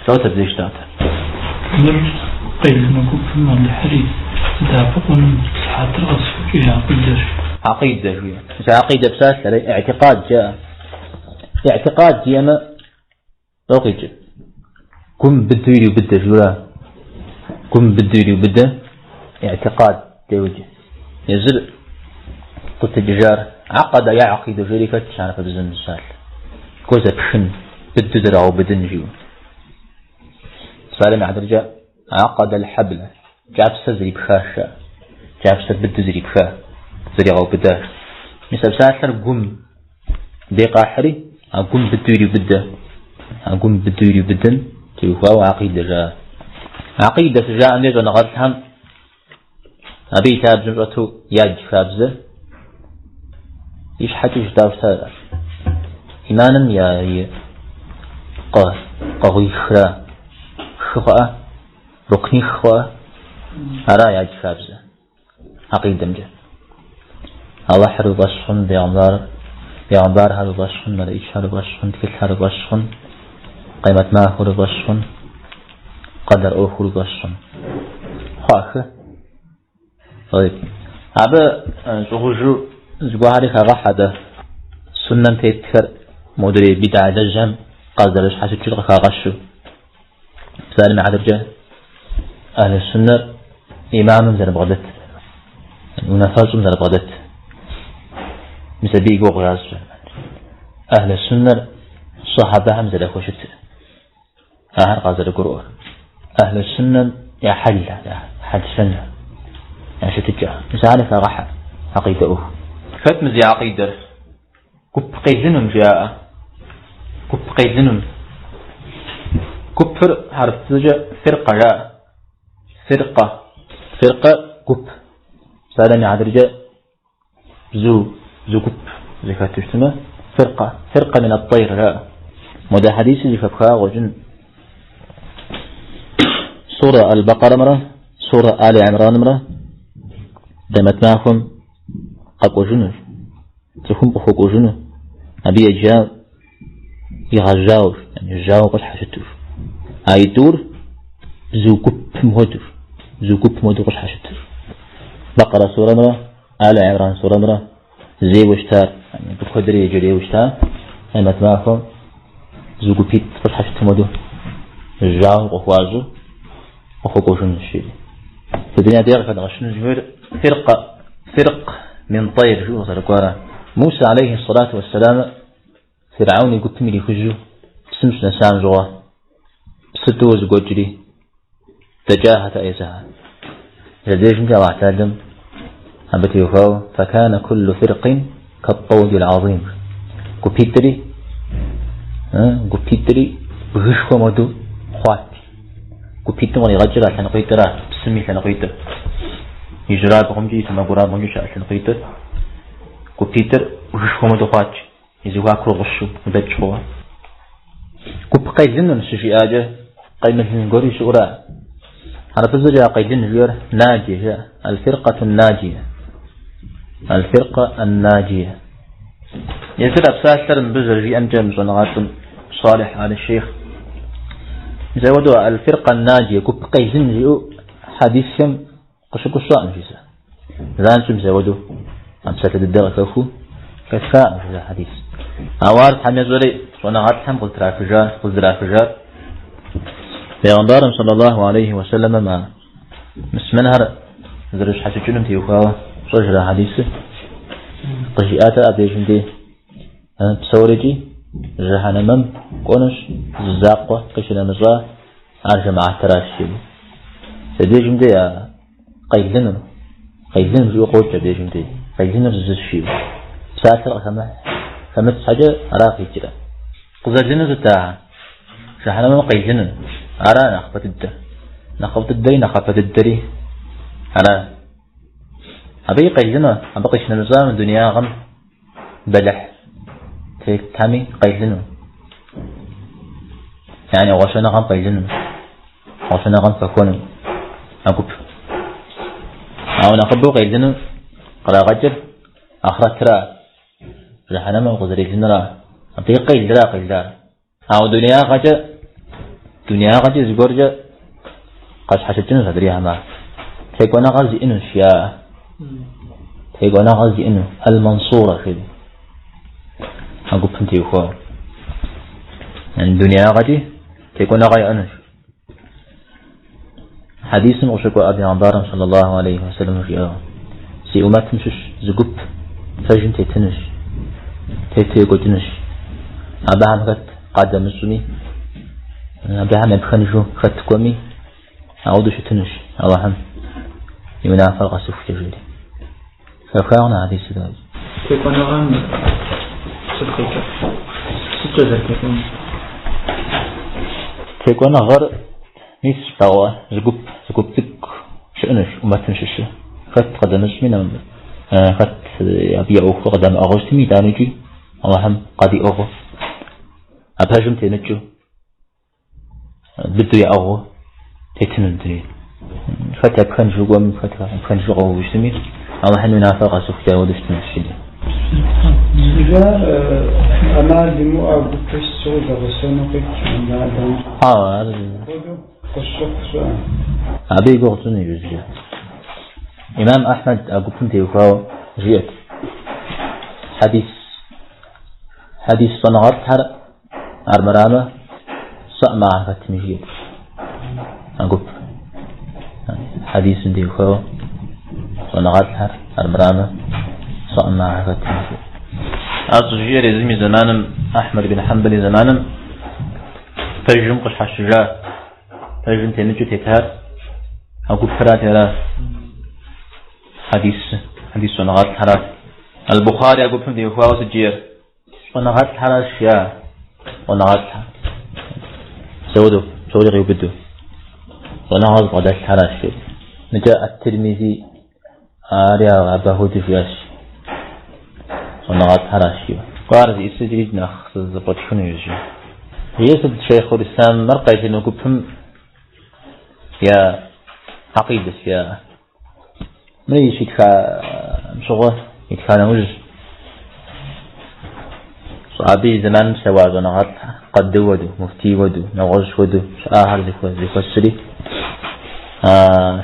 Лӏот абдеж щытат. Мыр къелыну гупым Алыхьри зыдэӏэпыкъуным сыхьэтыр къэсыхукӏэ и акъыдэщ. Акъидэ жиӏэ. Мис акъидэ псалъэр, иӏтикъад жаӏэ. Иӏтикъад жиӏэмэ, лӏо къикӏыр. Гум быдэу ириубыдэ жиӏэура. Гум быдэу ириубыдэ иӏтикъад деуджэ. Езыр къытекӏыжар акъэдэ ягькъиду жери хэтщ хьэрыпыбзэм псалъэ. Гуэр зэпхын, быдэу зэрагъэубыдын жиӏэу. Псалъэм и хьэтыркӏэ акъэдэ аль-хьэблэ, кӏапсэр зэрипхащ жаӏэ. Кӏапсэр быдэу зэрипха, зэригъэубыдащ. Мис а псалъэр гум дей къахьри, а гум быдэу ириубыдэ. А гум быдэу ириубыдэм теухуауэ акъидэ жаӏэ. Акъидэ щыжаӏэм дей щӏэныгъэлӏхэм Абы и лъабжьэм щӏэту ядж хабзэ и щхьэкӏэ жытӏауэ щытащ. Иманым я и пкъыгъуихрэ хы хъуӏэ, рукних хъуӏэ, ара ядж хабзэ акъидэмкӏэ. Алыхьыр уи фӏэщ хъун, бегъымбар, бегъымбархэр уи фӏэщ хъун, мэлэӏичхэр уи фӏэщ хъун, тхылъхэр уи фӏэщ хъун, къемэт махуэр уи фӏэщ хъун. Къэдэр ӏуэхур уи фӏэщ хъун. Хъуахы. Абы щӏыгъужу зыгуэрхэри хагъэхьэ дэ. Суннэм тетхэр модрей бидӏа лэжьхэм къазэрыщхьэщыкӏыр къыхагъэщу. Псалъэм и хьэтыркӏэ ахьлы суннэр имамым зэрыбгъэдэт, унафэщӏым зэрыбгъэдэт. Мис абы и гугъу ящӏ. Ахьлы суннэр сахьабэхэм зэрахущытыр. Ахэр къазэрыгурыӏуэр. Ахьлы суннэм я хьэл, я хьэл-щэнхэр, я щытыкӏэ. Мис ахэри хагъэхьэ акъидэ ӏуэху. Хэт мы зи акъидэр? Гуп къелынум, жаӏэ. Гуп къелынум. Гупыр хьэрыпыбзэкӏэ фиркъэ жаӏэ. Фиркъэ. Фиркъэ гуп. Псалъэм и хьэтыркӏэ Бзу, бзу гуп зэхэту щытмэ, фиркъэ, фиркъэ мин ат-тӏайр жаӏэ. Модэ хьэдиси зэхэпха къыщӏэкӏын. Сура аль-Бакъарэмрэ Сура Али Имранымрэ къемэт махуэм къэкӏуэжынущ, цӏыхум къыхуэкӏуэжыну, абы еджа игъэжьауэщ, жьауэ къыщхьэщытущ. Аитӏур бзу гупым хуэдэущ, бзу гупым хуэдэу къыщхьэщытущ. Бакъэрэ сурэмрэ Али Имран сурэмрэ зейуэ щытар, абы куэдрэ еджэрейуэ щыта, къемэт махуэм бзу гупитӏ къыщхьэщытым хуэдэу жьауэ къыхуащӏу къыхуэкӏуэжынущ жери. Сытми абдеж къыхэдгъэщыну зыхуейр фиркъэ, фиркъ мин тӏайр жиӏэу къызэрыкӏуара. Мусэ алейхи сэлату уэсселам Фирхьэун и гупым ирихужьу псым щынэсам щыгъуэ, псы тӏууэ зэгуэкӏри, дэкӏахэт езыхэр. Абдежымкӏэ Аллахь Тэхьэлам абы теухуауэ факана куллу фиркъин каттӏэудил гӏэзим. Гупитӏри, гупитӏри бгышхуэм хуэдэу хъуат. Гупитӏым къригъэкӏыр а лъэныкъуитӏыра. Псым и лъэныкъуитӏыр. Ижьырабгъумкӏи и сэмэгурабгъумкӏи щыӏэ лъэныкъуитӏыр. Гупитӏыр бгышхуэм хуэдэу хъуат, и зэхуакур гъущу удэкӏ хъууэ. Гуп къелынур щыжиӏакӏэ, къемылын гуэри щыӏэура. Хьэрыпыбзэкӏэ а къелын жиӏэр наджие жаӏэ. Аль-фиркъату наджие. Аль-фиркъэ ан-наджие. Езыр а псалъэр мыбы зэрыжиӏэмкӏэ мы щӏэныгъэлӏым Салихь Аль-Шейх. Мис апхуэдэу аль-фиркъэ ан-наджие, гуп къелын жиӏэу хьэдисхэм къыщыкӏуэ щыӏэкъым, жиӏэ. Занщӏэу мис апхуэдэу а псалъэ дыдэ къыхэхуу хэтхакъым, жиӏэ хьэдис. Ауэ ар Тхьэм ещӏэри щӏэныгъэлӏхэм къызытрахыжар, къыздрахыжар. Пейгъэмбарым саллаллаху алейхи уэсэлэмым а муслъымэнхэр зэрыщхьэщыкӏынум теухуауэ пщӏэжрэ хьэдисыр къыжиӏат абдежым дей псорикӏи жыхьэнэмэм кӏуэнущ зы закъуэ къищынэмыщӏа ар жэмыхьэтыращ жиӏэу. Абдежым дей а къелынур, къелын жиӏэу къокӏ абдежым дей, къелынур зыщ жиӏэу. Псалъэр къыхэмыхь, хэмыт щхьэкӏэ ара къикӏрэ. Къызэлыну сыт ахэр? Жыхьэнэмэм къелыну. Ара нэхъыбэ дыдэ. Нэхъыфӏ дыдэри нэхъапэ дыдэри ара. Абы и къелыну, абы къищынэмыщӏа мы дунеягъэм бэлыхь тетами къелыну. Яни гъуэщэныгъэм къелыну, гъуэщэныгъэм хэхуэну а гуп. Ауэ нэхъыбэу къелыну кърагъэкӏыр ахърэтра. Жыхьэнэмэм къызэрелынура, абы и къелра къелар. Ауэ дунеягъэкӏэ, дунеягъэкӏэ зыгуэркӏэ къащхьэщыкӏынущ адрейхэм ар. Текӏуэныгъэ зиӏэнущ я текӏуэныгъэ зиӏэну Аль-Мансура жери. А гупым теухуауэ. Дунеягъэкӏи текӏуэныгъэ иӏэнущ. Хьэдисым къыщыкӏуэ Пейгъэмбарым саллаллаху алейхи уэсэлэм жиӏауэ, си ӏумэтым щыщ зы гуп пэжым тетынущ, тету екӏуэкӏынущ. Абыхэм хэт къадэмыщӏми, абыхэм я пхэнжу хэт кӏуэми, ауэдэу щытынущ Аллахьым и унафэр къэсыхукӏэ, жери. Зэхэфхакъым а хьэдисыр дауи. Текӏуэныгъэм сыт къикӏыр? Сыткӏэ зэрытекӏуэнур? Текӏуэныгъэр мис щӏагъуэ зы гуп, зы гуп цӏыкӏу щыӏэнущ ӏумэтым щыщу. Хэт къыдэмыщӏми, хэт абы и ӏуэхур къыдамыӏыгъыу щытми, итӏанэ икӏи Аллахьым къадиӏыгъыу, а пэжым темыкӏыу. Быдэу яӏыгъыу тетыну дунейм. Хэт я пхэнжу кӏуэми, хэт я пхэнжу къэуву щытми, Алыхьым и унафэр къэсыхукӏэ ауэдэу щытынущ жиӏэ. Жиӏар ӏэмал имыӏэу гупыр сыту зэгъусэну къикӏкъым, дадэ. Хьэуэ, ар Апхуэдэу къыщыхъу щыӏэ. Абы и гугъу тщӏыну иужькӏэ. Имам Ахьмэд а гупым теухуауэ жиӏэт. Хьэдис, хьэдис щӏэныгъэлӏхэр Армырамэ, сщӏэкъым ахэр хэтми жиӏэт. А гуп. Хьэдисым теухуауэ щӏэныгъэлӏхэр армырамэ, сщӏэкъым ахэр хэтми жиӏэт. Ар щӏыжиӏэр езым и зэманым, Ахьмэд бин Хьэмбэл и зэманым пэжым къыщхьэщыжа, пэжым темыкӏыу тетар а гупырати ара. Хьэдис, хьэдис щӏэныгъэлӏхэрат. Аль-Бухари а гупым теухуауэ сыт жиӏэр? Щӏэныгъэлӏхэращ жиӏа, щӏэныгъэлӏхэр. Псэуду, псори къиубыду. Щӏэныгъэ зыбгъэдэлъхэращ жиӏэ. Мыкӏэ Ат-Тирмизи ари абы хуэдэу жиӏащ. Щӏэныгъэлӏхэращ жиӏэу. Кӏуэ ар зиӏысыр иджыри нэхъ зэфӏэтхыну иужькӏэ. Жиӏэр сыт Шейхъул Ислъам мыр къелыну гупым я акъидэщ, я Мыр щитха щыгъуэ итха нэужь, абы и зэманым псэуа щӏэныгъэлӏ къады хуэдэу, муфтий хуэдэу, нэгъуэщӏ хуэдэу щыӏахэр зэхуэсри,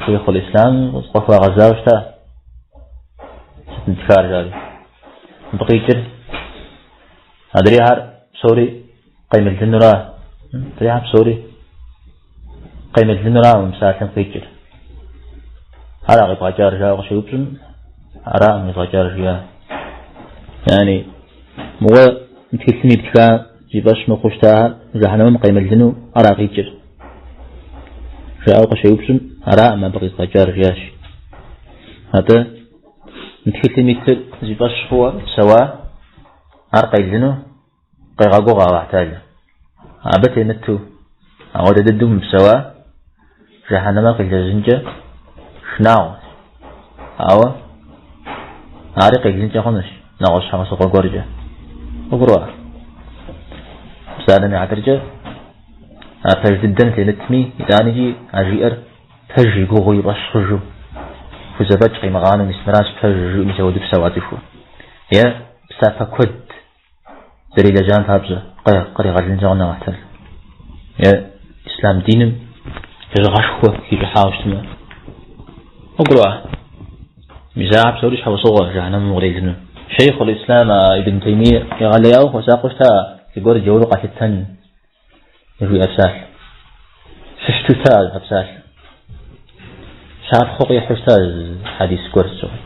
Шейхъул Ислъам къыхуагъэзауэ щыта. Сыт мы птхар жари. Мыбы къикӏыр адрейхэр псори къемылынура, адрейхэр псори къемылынура мы псалъэм къикӏыр. Ара къибгъэкӏар жаӏэу къыщеупщӏым, аракъым къизгъэкӏар жиӏа. Яни, мыуэ мы тхылъым иптха зи фӏэщ мыхъуу щытахэр жыхьэнэмэм къемылыну ара къикӏыр. Жаӏэу къыщеупщӏым, аракъым абы къизгъэкӏар жиӏащ. Атӏэ, мы тхылъым итыр зи фӏэщ хъууэ псэуа, ар къелыну къегъэгугъэ Аллахь Тэхьэлэ. Абы темыту, ауэдэ дыдэу мыпсэуа, жыхьэнэмэр къилэжьынкӏэ Шынагъуэщ. Ауэ ари къелынкӏэ хъунущ нэгъуэщӏ щхьэусыгъуэ гуэркӏэ. Къыбгурыӏуа? Псалъэм и хьэтыркӏэ, а пэж дыдэм темытми, итӏанэкӏи а жиӏэр пэж и гугъэу и фӏэщ хъужу, хузэфӏэкӏ къимыгъанэу мис мыращ пэж жиӏэу мис ауэдэу псэуа цӏыхур. Е псапэ куэд зэрилэжьам папщӏэ къригъэлынкӏэ хъуну Алыхь Тэхьэлам. Е ислъам диным лэжьыгъэшхуэ хищӏыхьауэ щытмэ. Къыбгурыӏуа? Мис ахэр псори щхьэусыгъуэ жыхьэнэмым кърелыну. Шейхъул Ислъам Ибн Теймие егъэлеяуэ хуэсакъыу щыта зыгуэр джауру къэлъытэн жиӏэ псалъэ. Щыщту щыта а псалъэ. Щапхъэу къихьу щыта хьэдис гуэр щыгъуэ.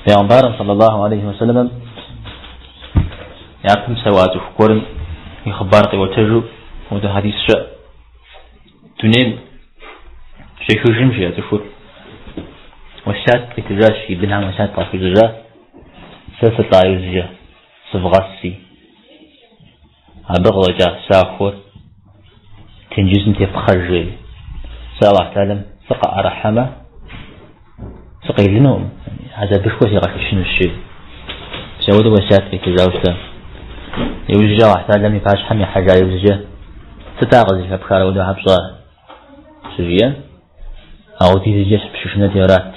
Пейгъэмбарым саллаллаху алейхи уэсэлэмым япэм псэуа цӏыху гуэрым и хъыбар къиӏуэтэжу апхуэдэ хьэдис щыӏэ. Дунейм щехыжым жиӏэ цӏыхур. Уэсят къитыжащ, и бынхэм уэсят къахуищӏыжа. Сэ сылӏа иужькӏэ сывгъэси. Абы къыщӏэкӏа сахуэр тенджызым тефпхъэж жери. Сэ Аллахь Тэхьэлам сыкъыӏэрыхьэмэ, сыкъелынукъым, хьэзабышхуэ сигъэшэчынущ, жери. Мис ауэдэу уэсят къитыжауэ щыта. Иужькӏэ Аллахь Тэхьэлам и пащхьэм ихьэжа иужькӏэ, сыт ар къызыхэпхар, ауэдэу щхьэ пщӏа? Щыжиӏэм, ауэдизкӏэ сыпщышынэти арат,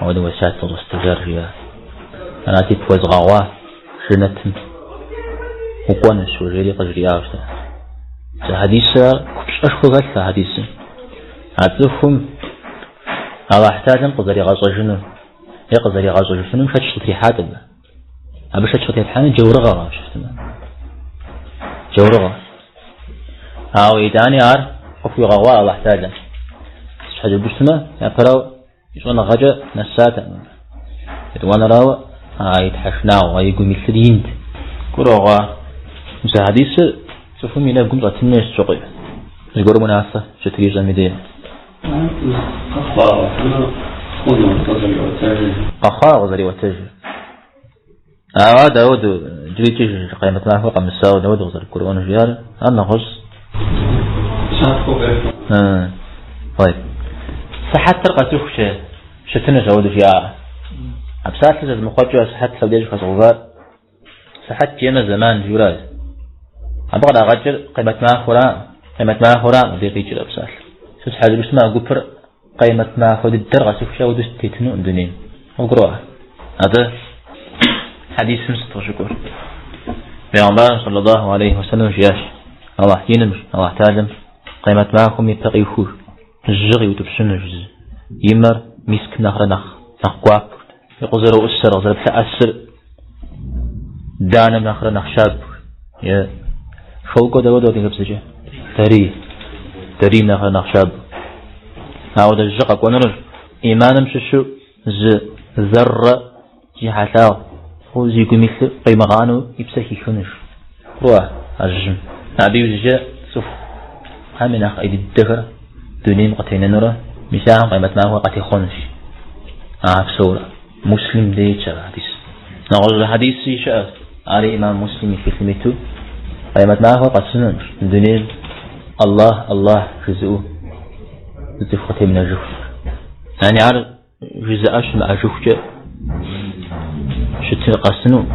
ауэдэу уэсят къыщӏэстыжар, жиӏа. Арати, пхуэзгъэгъуа жэнэтым укӏуэнущ, жери къыжриӏауэ щыта. Зы хьэдисыр купщӏэшхуэ хэлъ а хьэдисым. А цӏыхум Аллахь Тэхьэлам къызэригъэщӏэжынур е къызэригъэщӏэжыфынум шэч къытрихьат абы. Абы шэч къытепхьэну джаурыгъэ щытмэ. Джаурыгъэ. Ауэ итӏани ар къыхуигъэгъуа Аллахь Тэхьэлам. Щхьэ жыпӏэу щытмэ, япэрауэ и щӏэныгъэкӏэ нэсатэкъым абы. Етӏуанэрауэ, а и тхьэшынагъуэ, и гум илъыр инт. Гурыӏуэгъуа? Мис а хьэдисыр цӏыхум и нэгум щӏэтын хуейщ щыкъуи. Зыгуэрым унафэ щытрищӏэм и деж. Къэхъуа къызэриӏуэтэжыр. Ауэ дауэду иджыри икӏи къемэт махуэр къэмысауэ дауэду къызэрыгурыӏуэну жиӏар, ар нэгъуэщӏ. Сыхьэтыр къэсыху щытынущ ауэду жиӏа. А псалъэр зэзмыхъуэкӏыу а сыхьэт абдеж хэзгъэувар Сыхьэт жиӏэмэ зэман жиӏэуращ. Абы кърагъэкӏыр къемэт махуэра, къемэт махуэра абы къикӏыр а псалъэр. Сыт щхьэ жыпӏэу щытмэ, а гупыр къемэт махуэ дыдэр къэсыхукӏэ ауэдэу тетынукъым дунейм. Къыбгурыӏуа? Атӏэ хьэдисым сыт къыщыкӏуэр? Пейгъэмбарым саллаллаху алейхи уэсэлэм жиӏащ, Аллахь иным, Аллахь Тэхьэлам къемэт махуэм ипэ къихуэу жьы къиутӏыпщынущ, и мэр мискым нэхърэ нэхъ нэхъ гуапэу. И къызэрыӏусэр, къызэрыплъэӏэсыр данэм нэхърэ нэхъ щабэу. Е шелкыр дауэдэу адыгэбзэкӏэ? Дарий. Дарийм нэхърэ нэхъ щабэу. Ауэдэ жьы къэкӏуэнур иманым щыщу зы зэррэ зи хьэлъагъ хъу зи гум илъыр къимыгъанэу и псэ хихынущ. Кӏуэ, а жьым. Абы иужькӏэ цӏыхухэм я нэхъ ӏей дыдэхэр дунейм къытенэнурэ, мис ахэм къемэт махуэр къатехъуэнущ. Ахэр псэурэ. Муслим дей итщ ар хьэдис. Нэгъуэщӏ хьэдиси щыӏэщ, ари имам Муслим и тхылъым иту, къемэт махуэр къэсынущ дунейм Аллах, Аллах жызыӏэу зы цӏыху къытемынэжыху. Яни ар жызыӏэ щымыӏэжыхукӏэ щытыр къэсыну,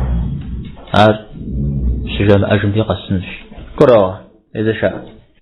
ар щыжамыӏэжым дей къэсынущ. Кӏуэрауэ, езыр щыӏэ.